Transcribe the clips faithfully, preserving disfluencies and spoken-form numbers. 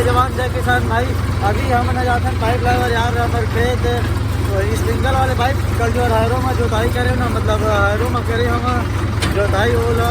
जवान जय किसान भाई, अभी हमन जाथन पाइप लाए बर यार, हमर खेत स्प्रिंकल वाले पाइप। कल जो हैरो में जोताई करे ना, मतलब हैरो में करे हम जोताई, ओला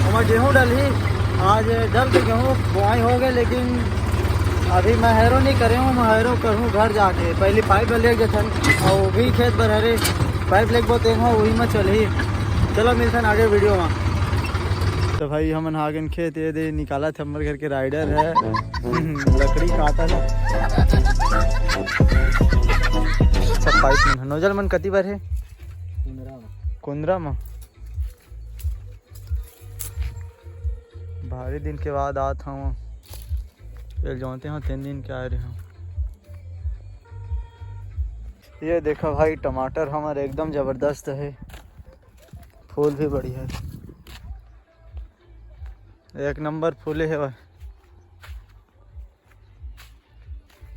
हमर गेहूँ डलही। आज डल के गेहूँ बोआई हो गए, लेकिन अभी मैं हैरो नहीं करे हूँ, मैं हैरो करूँ घर जाके। पहले पाइप ले के थन और वो भी खेत भर हरे, पाइप लेके बोते हैं, वही में चलही। चलो मिलथन आगे वीडियो में। तो भाई हमन हागन खेत, ये दे निकालत हे, हमर घर के राइडर है। लकड़ी काटा ना। सब पाइप मन, नोजल मन कति बर हे? कुंदरा में। भारी दिन के बाद आत हूँ, ये जानते हो, तीन दिन के आए रहे हूँ। ये देखो भाई, टमाटर हमारे एकदम जबरदस्त है, फूल भी बढ़िया है। एक नंबर फूले हे भाई।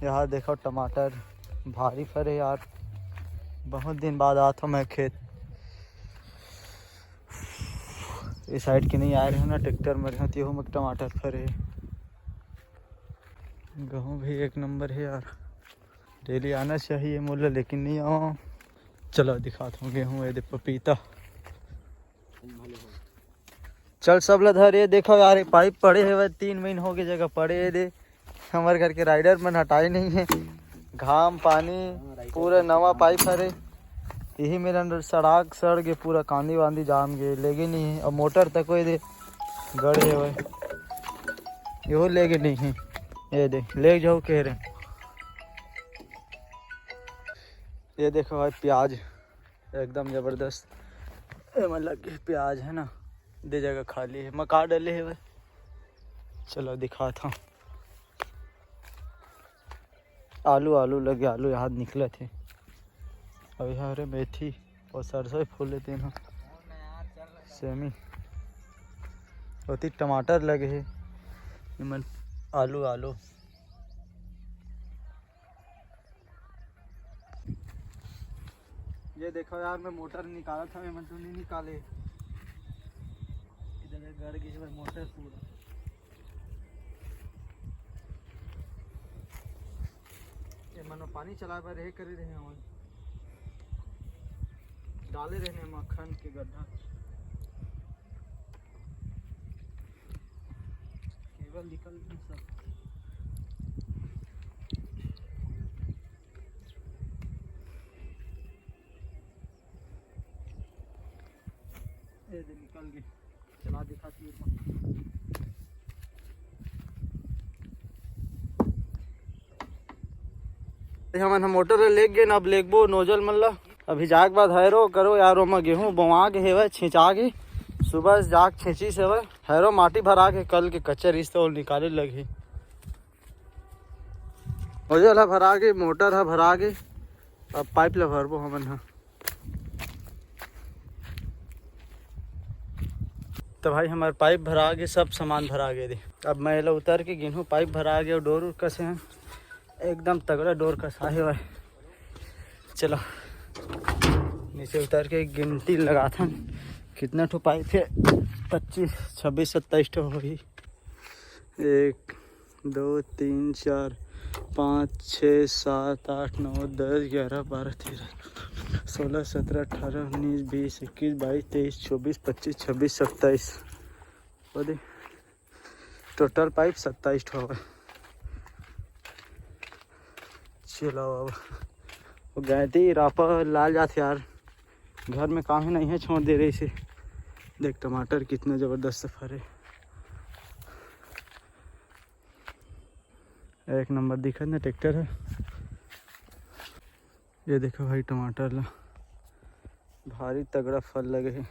यहाँ देखो टमाटर भारी फरे यार, बहुत दिन बाद आत हूँ मैं खेत। इस साइड के नहीं आए रहे ना, ट्रैक्टर में रहे, तेहू में टमाटर फरे। गेहूँ भी एक नंबर है यार, डेली आना चाहिए मोला, लेकिन नहीं आवा। चलो दिखात हूँ गेहूँ, ये दे पपीता। चल सब ला धर, ये देखो यार, ये पाइप पड़े हे, तीन महीना हो गए जगह पड़े हे दे। हमर घर के राइडर मन हटाए नहीं है, घाम पानी पूरा नवा पाइप हरे। यही मेरन सड़ाक सड़ गए, पूरा कांदी वांदी जाम गए, लेगे नहीं है। और मोटर तक कोई दे गड़े हुए, यो लेगे नहीं है। ये दे, ले जाओ कह रहे। ये देखो भाई, प्याज एकदम जबरदस्त। एमा लगे प्याज है ना, दे जगह खाली है, मका डले है भाई। चलो दिखात हूँ। आलू, आलू लगे, आलू यहाँ निकलत हे। अउ यहाँ हरे मेथी अउ सरसों फूले तेन ह। सेमी। ओती टमाटर लगे हे। एमन आलू, आलू। ये देखो यार, मैं मोटर निकालत हूँ, एमन तो नहीं निकाले। इधर गड़ गई है मोटर पूरा। ये मनो पानी चलाए बर रहे करे रहे हवन। डाले रहने मक्खन के गड्ढा। केबल निकल गई सब। ये दे निकल गई। चला दिखा तीर में। हमन ह मोटर ले लेग गेन, अब लेगबो नोजल मन ला। अभी जाए के बाद हैरो करो यार, ओमा गेहूं बोवा के हेवय, छिंचा के। सुबह से जाके छेंचिस हेवय। हैरो माटी भरा के कल के कच्चा रिश्ता ओल निकाले लगही। नोजल ह भरा गे, मोटर ह भरा गे, अब पाइप ला भरबो हमन ह। तो भाई हमार पाइप भरा गे, सब सामान भरा गे दे। अब मैं एला उतर के गिनहूँ, पाइप भरा गे, डोर उर कसे हैं, एकदम तगड़ा डोर कसा है भाई। चलो नीचे उतर के गिनती लगाथन, कितना ठो पाइप है, पच्चीस, छब्बीस, सत्ताईस ठो होही। एक, दो, तीन, चार, पाँच, छः, सात, आठ, नौ, दस, ग्यारह, बारह, तेरह, सोलह, सत्रह, अठारह, उन्नीस, बीस, इक्कीस, बाईस, तेईस, चौबीस, पच्चीस, छब्बीस, सत्ताईस। वो दे, टोटल पाइप सत्ताईस ठो हवय। चलो अब वो गैती रापा लाल जात यार, घर में काम ही नहीं है, छोड़ दे रही से। देख टमाटर कितना जबरदस्त फरे। एक नंबर दिखत ना ट्रैक्टर है। ये देखो भाई टमाटर ला, भारी तगड़ा फल लगे है।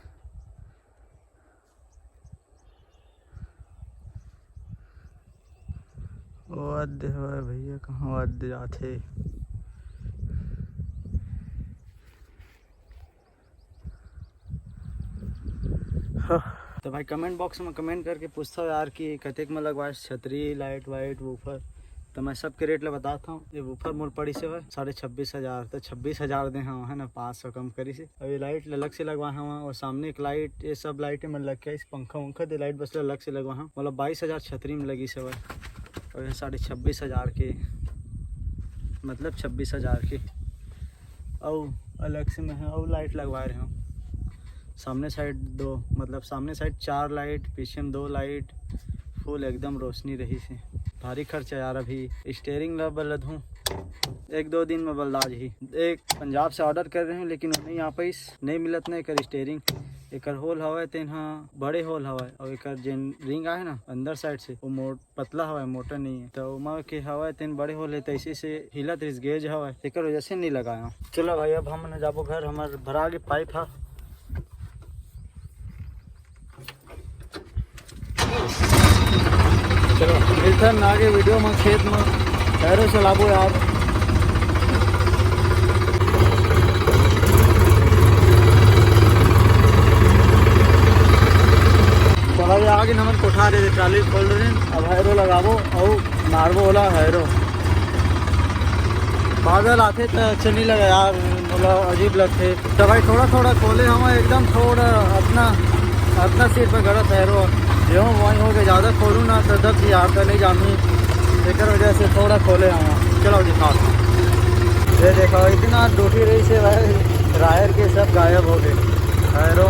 वाद्य हवय भैया, कहाँ वाद्य जाथे? हाँ। तो भाई कमेंट बॉक्स में कमेंट करके पूछता हो यार कि कतेक में लगवाए छतरी, लाइट वाइट, वूफर। तो मैं सबके रेट ला बताता हूँ। ये वूफर मोर पड़ी से हवय साढ़े छब्बीस हजार, तो छब्बीस हजार दे हवं, है ना, पाँच सौ कम करी से। अब ये लाइट ला अलग से लगवा हवं और सामने एक लाइट, ये सब लाइट में लग के इस पंखा वंखा दे लाइट बस ला अलग से लगवा हवं, मतलब बाईस हजार छतरी में लगी से हवय। और ये साढ़े छब्बीस हजार के, मतलब छब्बीस हजार के। अउ अलग से मैं अउ लाइट लगवाए रहे हूँ सामने साइड दो, मतलब सामने साइड चार लाइट, पीछे में दो लाइट, फुल एकदम रोशनी रही से। भारी खर्चा यार। अभी स्टेयरिंग ला बदलत हूँ, एक दो दिन में बदला जही। एक पंजाब से ऑर्डर कर रहे हूँ, लेकिन वो नहीं आ पाइस, नहीं मिलत ना एकर स्टेयरिंग। एकर होल हवय, तेन ह बड़े होल हवय, और एकर जेन रिंग आए ना अंदर साइड से, वो मोट पतला हवय, मोटा नहीं है, तो ओमा के हवय तेन बड़े होल है, तैसे से हिलत रिस गेज हवय, तेकर वजह से नहीं लगाया। चलो भाई, अब हम न जाबो घर, हमर भरा के पाइप ह। चलो, मिलथन आगे वीडियो में, खेत में पैरों चलाबो यार। चला ये आगे हमन कोठा दे, ट्राली खोल रहे हैं, अब हैरो लगाबो अउ मारबो ओला हैरो। बादल आथे त अच्छा नहीं लगे यार, मोला अजीब लगथे। तो भाई थोड़ा थोड़ा खोले हवा, एकदम थोड़ा अतना, अतना सिर पे गड़त हैरो। जो वहीं हो गए, ज़्यादा खोलूँ ना तो दब यार, तो नहीं जामी। एकर वजह से थोड़ा खोले हवा। चलो दिखा, ये देखो इतना डूठी रही से भाई, रायर के सब गायब हो गए। हैरो।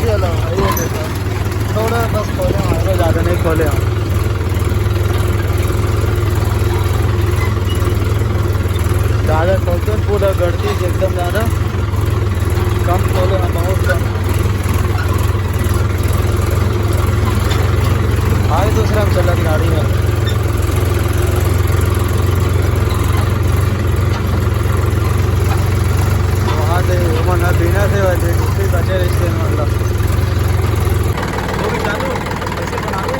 चलो भाई, ये देखो, थोड़ा बस खोले हवा, तो ज़्यादा नहीं खोले हम। ज़्यादा खोलते हैं, पूरा गड़ती से एकदम ज़्यादा कम खोले हैं, बहुत कम। आगे दूसरा में चलत गाड़ी है। वहाँ से ओमन ह बिना से वैसे दूसरी बचे रहिस तेन मतलब। वो भी चालू, ऐसे बना दो।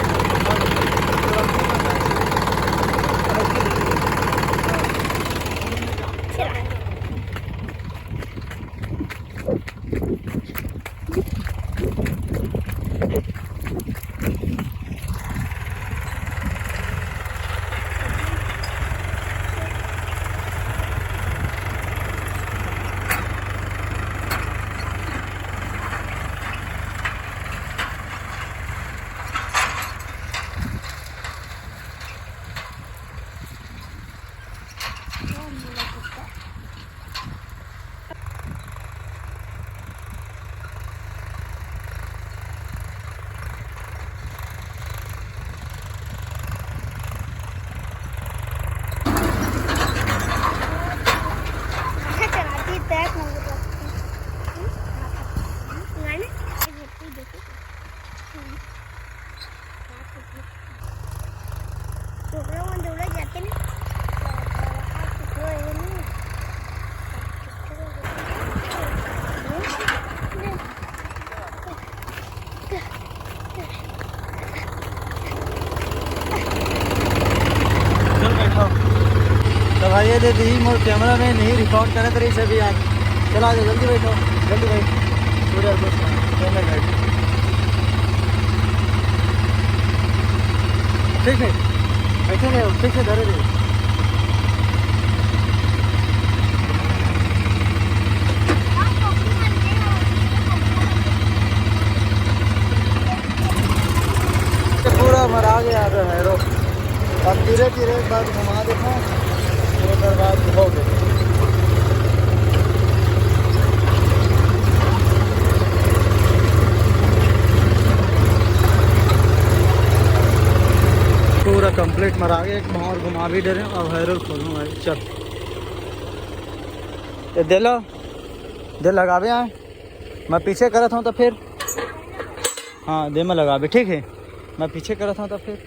छोकरा मन दौड़ा जाते ना। चल बैठो। तो भाई ये दे दी मोर कैमरा में नहीं रिकॉर्ड करत रही सभी यार। चला आ जाओ, जल्दी बैठो, जल्दी बैठ। पूरे बस, चल बैठ। ठीक है, ऐसे रहो, ठीक से धरे रहो। ये पूरा मरा गया तो है रो। अब धीरे धीरे एक बार घुमा देता हूँ, फिर ओकर बाद हो गए। पूरा कंप्लीट मरा गया, एक भौंर घुमा भी डरे। अब हैरो खोलूँ भाई, चल। ये दे लो, दे लगावे आए। मैं पीछे करत हूँ तो फिर, हाँ, दे में लगावे, ठीक है। मैं पीछे करत हूँ तो फिर,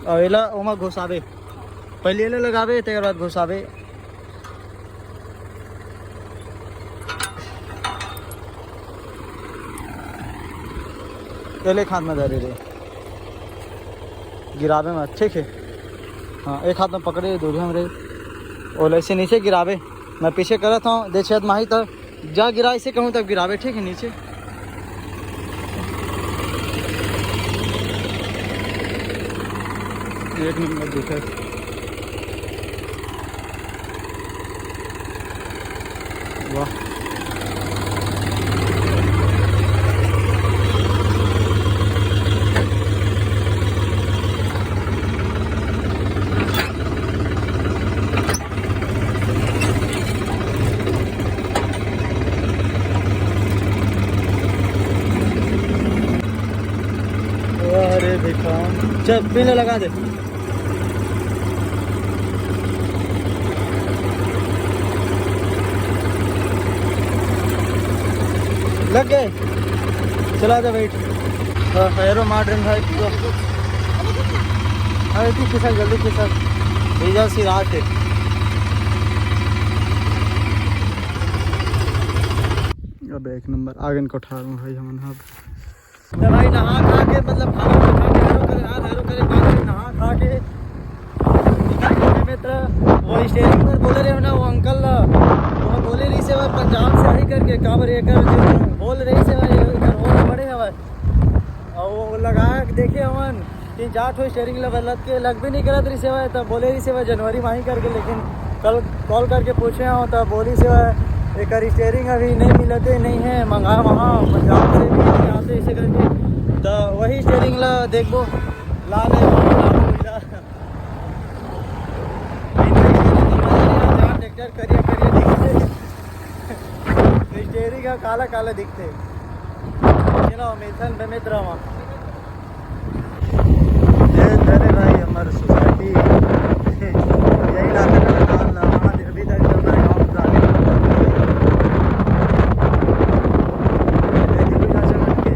और एला ओमा घुसावे, पहले एला लगावे, तेकर बाद घुसावे। एले एक हाथ में धरे रे, गिरावे मत, ठीक है। हाँ, एक हाथ में पकड़े, दूर हम रे। ओला ऐसे नीचे गिरावे, मैं पीछे करत हूँ, दे छेद माही त जा गिरा, इसे कहूँ तब गिरावे, ठीक है, नीचे। एक नंबर दिखा। वाह। देखो, चल, पहले लगा दे। लग गए, चला जा, बैठ। हाँ, एरो मार रहे हैं भाई पूरा। अरे ठीक है सर, जल्दी के सर, भेजा सी रात है। अब एक नंबर आगे इनको ठार हूँ भाई, हम अब तो भाई नहा खा के, मतलब, खाना वाना खा के, हैरो करे, रात हैरो करे, बाद में नहा खा के निकल गए मित्र। वो स्टेयरिंग पर बोले रहे हो ना, वो अंकल ला, वो बोले रही से भाई, पंजाब से आई करके, का बार एकर जो बोल रही से भाई, एकर हो बड़े हवा। और वो लगा के देखे हवन, तीन चार ठो स्टेयरिंग ला बदलत के लग भी नहीं करत रही से भाई, तब बोले रही से भाई जनवरी माही करके, लेकिन कल कॉल करके पूछे हो तब बोली से भाई एकर स्टेयरिंग अभी नहीं मिलते नहीं है, मंगा वहाँ पंजाब से भी नहीं आते, ऐसे करके। तो वही स्टेयरिंग ला देखबो, ला ले, ला ले, ला। ट्रैक्टर करिया करिया दिखते। स्टेयरिंग का काला काला दिखते। चलो, मिलथन बे मित्र वहाँ। ये धरे भाई, हमार सोसाइटी। यही लाते हैं, डाल रहा, वहाँ अभी तक चल रहा है, गाँव पुराने। ये देखो, यहाँ से हट के।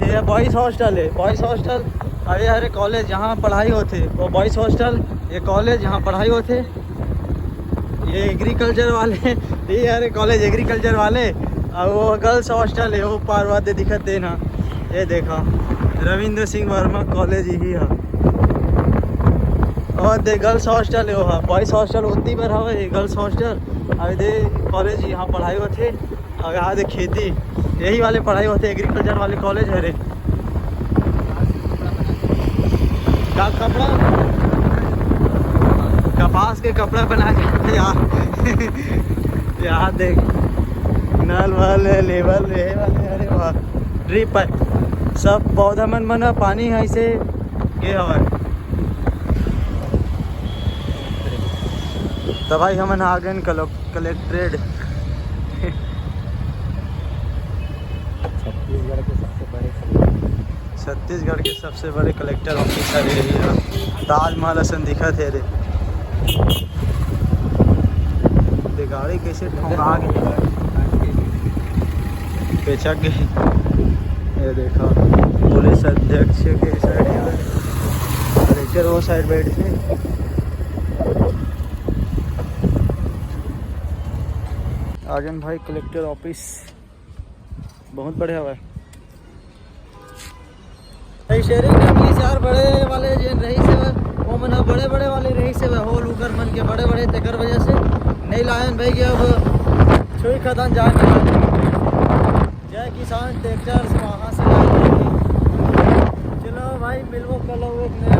ये बॉयज हॉस्टल है, बॉयज हॉस्टल। अरे, अरे, कॉलेज जहाँ पढ़ाई होथे वो बॉयज हॉस्टल, ये कॉलेज जहाँ पढ़ाई होथे। ये एग्रीकल्चर वाले, ये अरे कॉलेज एग्रीकल्चर वाले, और वो गर्ल्स हॉस्टल है, वो पार वादे दिखत है ना। ये देखा, रविंद्र सिंह वर्मा कॉलेज यही है। और दे गर्ल्स हॉस्टल है, वो बॉयज हॉस्टल उतनी बार हवा, ये गर्ल्स हॉस्टल। अरे दे कॉलेज यहाँ पढ़ाई होथे। अउ यहाँ देख खेती, यही वाले पढ़ाई होथे, एग्रीकल्चर वाले कॉलेज हरे। का कपड़ा, कपास के कपड़ा बनाए जाथे यार। यहाँ देख, नल वल, लेवल, ये वाले, अरे वाह, ड्रिप पाइप, सब पौधा मन म पानी ऐसे गे हवय। त भाई, हमन आ गए कलो-, कलेक्ट्रेट। छत्तीसगढ़ के सबसे बड़े कलेक्टर। छत्तीसगढ़ के सबसे बड़े कलेक्टर ऑफिस हरे ये ह। ताजमहल असन दिखत हे रे। ये गाड़ी कैसे ठोंगा गे, पेचक गे। ये देखा, पुलिस अध्यक्ष के साइड, कलेक्टर वो साइड बैठ के। आगे भाई, कलेक्टर ऑफिस बहुत बड़े हवय। शेयरिंग में पुलिस यार, बड़े वाले जेन रहीस हे, वो मन बड़े बड़े वाले रहीस हे, होल उकर मन के बड़े बड़े, तेकर वजह से नहीं लायन भाई कि अब छुई खदान जाए। जय किसान ट्रैक्टर से वहाँ से लाए। चलो भाई, मिलबो कल एक नया